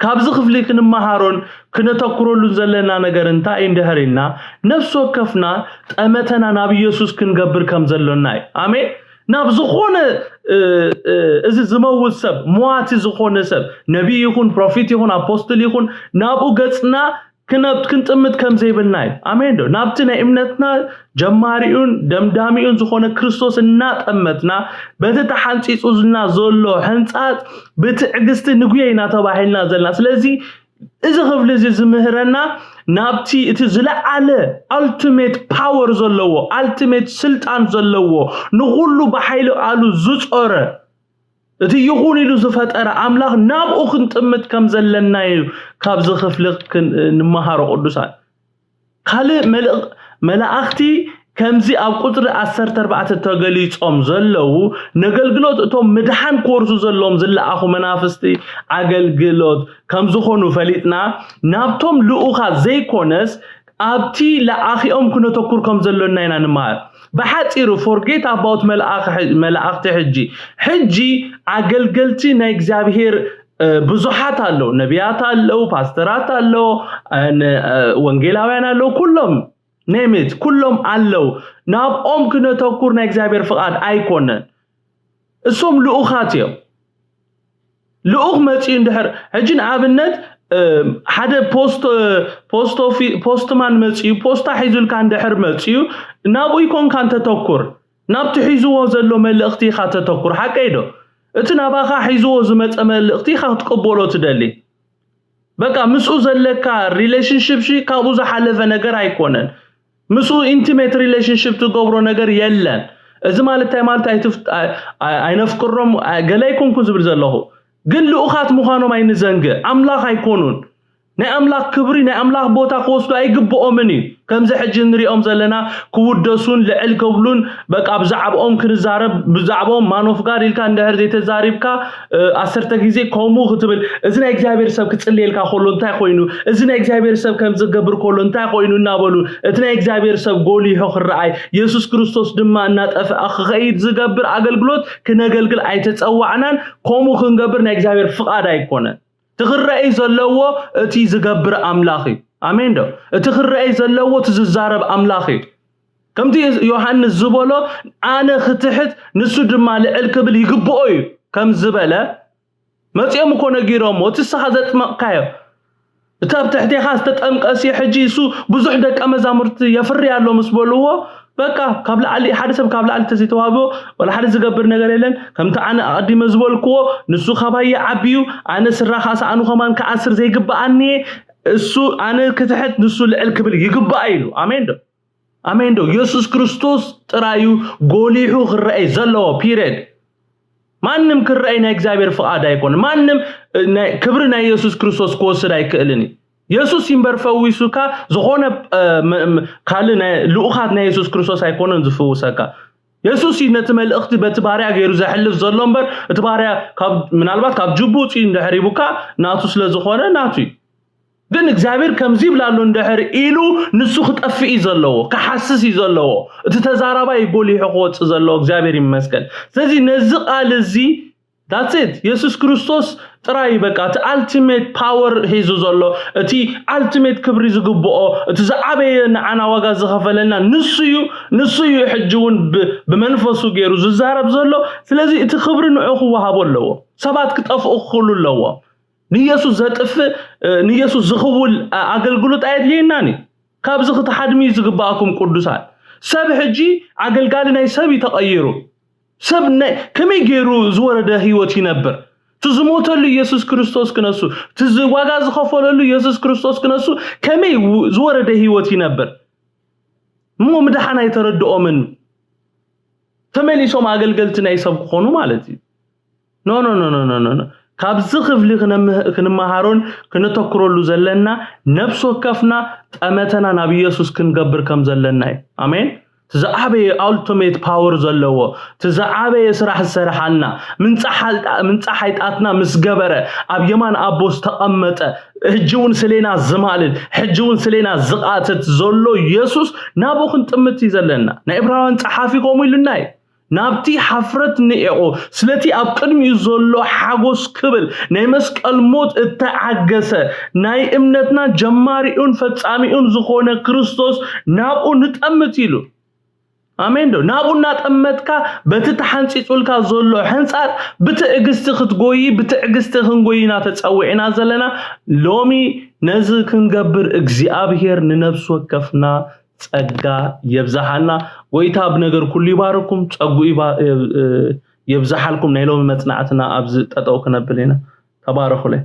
ካብዚ ክፍሊ ክንመሃሮን ክነተኩረሉን ዘለና ነገር እንታይ እዩ እንድሕር ኢልና፣ ነፍሲ ወከፍና ጠመተና ናብ ኢየሱስ ክንገብር ከም ዘሎና እዩ። ኣሜን። ናብ ዝኾነ እ፣ እ፣ እዚ ዝመውት ሰብ፣ መዋቲ ዝኾነ ሰብ፣ ነቢይ ይኹን ፕሮፊት ይኹን ኣፖስትል ይኹን፣ ናብኡ ገጽና ክነብ ክንጥምት ከም ዘይብልና እዩ። ኣሜን ዶ? ናብቲ ናይ እምነትና ጀማሪኡን ደምዳሚኡን ዝኾነ ክርስቶስ እናጠመትና፣ በቲ ተሓንጺጹና ዘሎ ሕንጻጽ ብትዕግስቲ ንጉየ ኢና ተባሂልና ዘለና። ስለዚ እዚ ክፍሊ እዚ ዝምህረና ናብቲ እቲ ዝለዓለ ኣልቲሜት ፓወር ዘለዎ፣ ኣልቲሜት ስልጣን ዘለዎ፣ ንኹሉ ብሓይሊ ቃሉ ዝጾረ፣ እቲ ይኹን ኢሉ ዝፈጠረ ኣምላኽ ናብኡ ክንጥምት ከም ዘለና እዩ ካብዚ ክፍሊ ክን- ንመሃሮ ቅዱሳን። ካልእ መልእ- መላእኽቲ ከምዚ ኣብ ቁጽሪ ዓሰርተ ኣርባዕተ ተገሊጾም ዘለዉ ነገልግሎት እቶም ምድሓን ክወርሱ ዘለዎም ዝለኣኹ መናፍስቲ ኣገልግሎት ከም ዝኾኑ ፈሊጥና ናብቶም ልኡኻት ዘይኮነስ ኣብቲ ለኣኺኦም ክነተኩር ከም ዘሎና ኢና ንመሃር። ብሓጺሩ forget about መላእኽቲ ሕጂ ሕጂ ኣገልገልቲ ናይ እግዚኣብሔር ብዙሓት ኣለዉ። ነቢያት ኣለዉ፣ ፓስተራት ኣለዉ፣ ወንጌላውያን ኣለዉ፣ ኩሎም name it ኩሎም ኣለዉ። ናብኦም ክነተኩር ናይ እግዚኣብሔር ፍቓድ ኣይኮነን። እሶም ልኡኻት እዮም። ልኡኽ መጺኡ እንድሕር ሕጂ ንኣብነት ሓደ ፖስት ፖስት ኦፊ ፖስትማን መጺኡ ፖስታ ሒዙልካ እንድሕር መጺኡ ናብኡ ይኮንካን ተተኩር ናብቲ ሒዝዎ ዘሎ መልእኽቲ ኢኻ ተተኩር ሓቀይ ዶ እቲ ናባኻ ሒዝዎ ዝመጸ መልእኽቲ ኢኻ ክትቅበሎ ትደሊ በቃ ምስኡ ዘለካ relationship ሺ ካብኡ ዝሓለፈ ነገር ኣይኮነን ምስኡ intimate relationship ትገብሮ ነገር የለን እዚ ማለት እንታይ ማለት ኣይነፍቅሮም ገለ ኣይኮንኩ ዝብል ዘለኹ ግን ልኡኻት ምዃኖም ኣይንዘንግእ ኣምላኽ ኣይኮኑን ናይ ኣምላኽ ክብሪ ናይ ኣምላኽ ቦታ ክወስዱ ኣይግብኦምን እዩ። ከምዚ ሕጂ ንሪኦም ዘለና ክውደሱን ልዕል ክብሉን በቃ ብዛዕባኦም ክንዛረብ ብዛዕባኦም ማኖፍጋድ ኢልካ እንድሕር ዘይተዛሪብካ ዓሰርተ ግዜ ከምኡ ክትብል እዚ ናይ እግዚኣብሔር ሰብ ክጽልየልካ ከሎ እንታይ ኮይኑ እዚ ናይ እግዚኣብሔር ሰብ ከም ዝገብር ከሎ እንታይ ኮይኑ እናበሉ እቲ ናይ እግዚኣብሔር ሰብ ጎሊሑ ክረኣይ የሱስ ክርስቶስ ድማ እናጠፍኣ ክኸይድ ዝገብር ኣገልግሎት ክነገልግል ኣይተጸዋዕናን። ከምኡ ክንገብር ናይ እግዚኣብሔር ፍቓድ ኣይኮነን። ትኽረአይ ዘለዎ እቲ ዝገብር ኣምላኽ እዩ። ኣሜን ዶ? እቲ ክረአይ ዘለዎ እቲ ዝዛረብ ኣምላኽ እዩ። ከምቲ ዮሃንስ ዝበሎ ኣነ ክትሕት ንሱ ድማ ልዕል ክብል ይግብኦ እዩ ከም ዝበለ መፂኦም እኮ ነጊሮሞ እቲ ስኻ ዘጥመቕካዮ እቲ ኣብ ትሕቴኻ ዝተጠምቀ ሲ ሕጂ እሱ ብዙሕ ደቀ መዛሙርቲ የፍሪ ኣሎ ምስ በልዎ በቃ ካብ ላዕሊ ሓደ ሰብ ካብ ላዕሊ ተዘይተዋህቦ ወላ ሓደ ዝገብር ነገር የለን። ከምቲ ኣነ ኣቐዲመ ዝበልክዎ ንሱ ካባየ ዓብዩ ኣነ ስራ ካኣ ሰኣኑ ከማን ክኣስር ዘይግብኣኒ እሱ ኣነ ክትሕት ንሱ ልዕል ክብል ይግባእ ኢሉ። ኣሜን ዶ? ኣሜን ዶ? የሱስ ክርስቶስ ጥራዩ ጎሊሑ ክረአይ ዘለዎ ፒሬድ። ማንም ክረአይ ናይ እግዚኣብሔር ፍቓድ ኣይኮነ። ማንም ክብሪ ናይ የሱስ ክርስቶስ ክወስድ ኣይክእልን እዩ። የሱስ ይንበር ፈዊሱካ ዝኾነ ካልእ ልኡኻት ናይ የሱስ ክርስቶስ ኣይኮነን ዝፍውሰካ። የሱስ እዩ ነቲ መልእኽቲ በቲ ባርያ ገይሩ ዘሕልፍ ዘሎ እምበር እቲ ባርያ ምናልባት ካብ ጅቡ ውፅኡ እንድሕር ሂቡካ ናቱ ስለ ዝኾነ ናቱ እዩ። ግን እግዚኣብሔር ከምዚ ይብላ ኣሎ እንድሕር ኢሉ ንሱ ክጠፍእ እዩ ዘለዎ፣ ክሓስስ እዩ ዘለዎ። እቲ ተዛራባይ ጎሊሑ ክወፅእ ዘለዎ እግዚኣብሔር ይመስገን። ስለዚ ነዚ ቃል እዚ that's it የሱስ ክርስቶስ ጥራይ በቃ እቲ ኣልቲሜት ፓወር ሒዙ ዘሎ እቲ ኣልቲሜት ክብሪ ዝግብኦ እቲ ዝዓበየ ንዓና ዋጋ ዝኸፈለልና ንሱ እዩ። ንሱ እዩ ሕጂ እውን ብመንፈሱ ገይሩ ዝዛረብ ዘሎ። ስለዚ እቲ ክብሪ ንዑ ክወሃቦ ኣለዎ። ሰባት ክጠፍኡ ክኽእሉ ኣለዎ። ንየሱስ ዘጥፍእ ንየሱስ ዝኽውል ኣገልግሎት ኣየድልየናን እዩ። ካብዚ ክትሓድሙ እዩ ዝግባኣኩም ቅዱሳን። ሰብ ሕጂ ኣገልጋሊ ናይ ሰብ እዩ ተቐይሩ። ሰብ ከመይ ገይሩ ዝወረደ ህይወት ይነብር? እቲ ዝሞተሉ ኢየሱስ ክርስቶስ ክነሱ፣ እቲ ዋጋ ዝኸፈለሉ ኢየሱስ ክርስቶስ ክነሱ ከመይ ዝወረደ ህይወት ይነብር? እሞ ምድሓን ኣይተረድኦምን። ተመሊሶም ኣገልገልቲ ናይ ሰብ ክኾኑ ማለት እዩ። ኖ ኖ ኖ ኖ ኖ ኖ ኖ። ካብዚ ክፍሊ ክነምህ- ክንመሃሮን ክንተክረሉ ዘለና ነብሲ ወከፍና ጠመተና ናብ ኢየሱስ ክንገብር ከም ዘለና እዩ። ኣሜን። እቲ ዝዓበየ ኣልቲሜት ፓወር ዘለዎ እቲ ዝዓበየ ስራሕ ዝሰርሓልና ምንፃሕ ሓይጣትና ምስ ገበረ ኣብ የማን ኣቦ ዝተቐመጠ ሕጂ እውን ስሌና ዝማልድ ሕጂ እውን ስሌና ዝቃትት ዘሎ ኢየሱስ ናብኡ ክንጥምት እዩ ዘለና። ናይ ዕብራውያን ፀሓፊ ከምኡ ኢሉና እዩ። ናብቲ ሓፍረት ንዒቑ ስለቲ ኣብ ቅድሚኡ ዘሎ ሓጎስ ክብል ናይ መስቀል ሞት እተዓገሰ ናይ እምነትና ጀማሪኡን ፈጻሚኡን ዝኾነ ክርስቶስ ናብኡ ንጠምት ኢሉ። ኣሜን ዶ? ናብኡ እናጠመትካ በቲ ተሓንፂፁልካ ዘሎ ሕንፃፅ ብትዕግስቲ ክትጎይ ብትዕግስቲ ክንጎይ ኢና ተፀዊዕና ዘለና። ሎሚ ነዚ ክንገብር እግዚኣብሔር ንነብሲ ወከፍና ጸጋ የብዝሓልና። ጎይታ ብነገር ኩሉ ይባርኩም፣ ጸጉ የብዝሓልኩም። ናይ ሎሚ መጽናዕትና ኣብዚ ጠጠው ክነብል ኢና። ተባረኹለይ።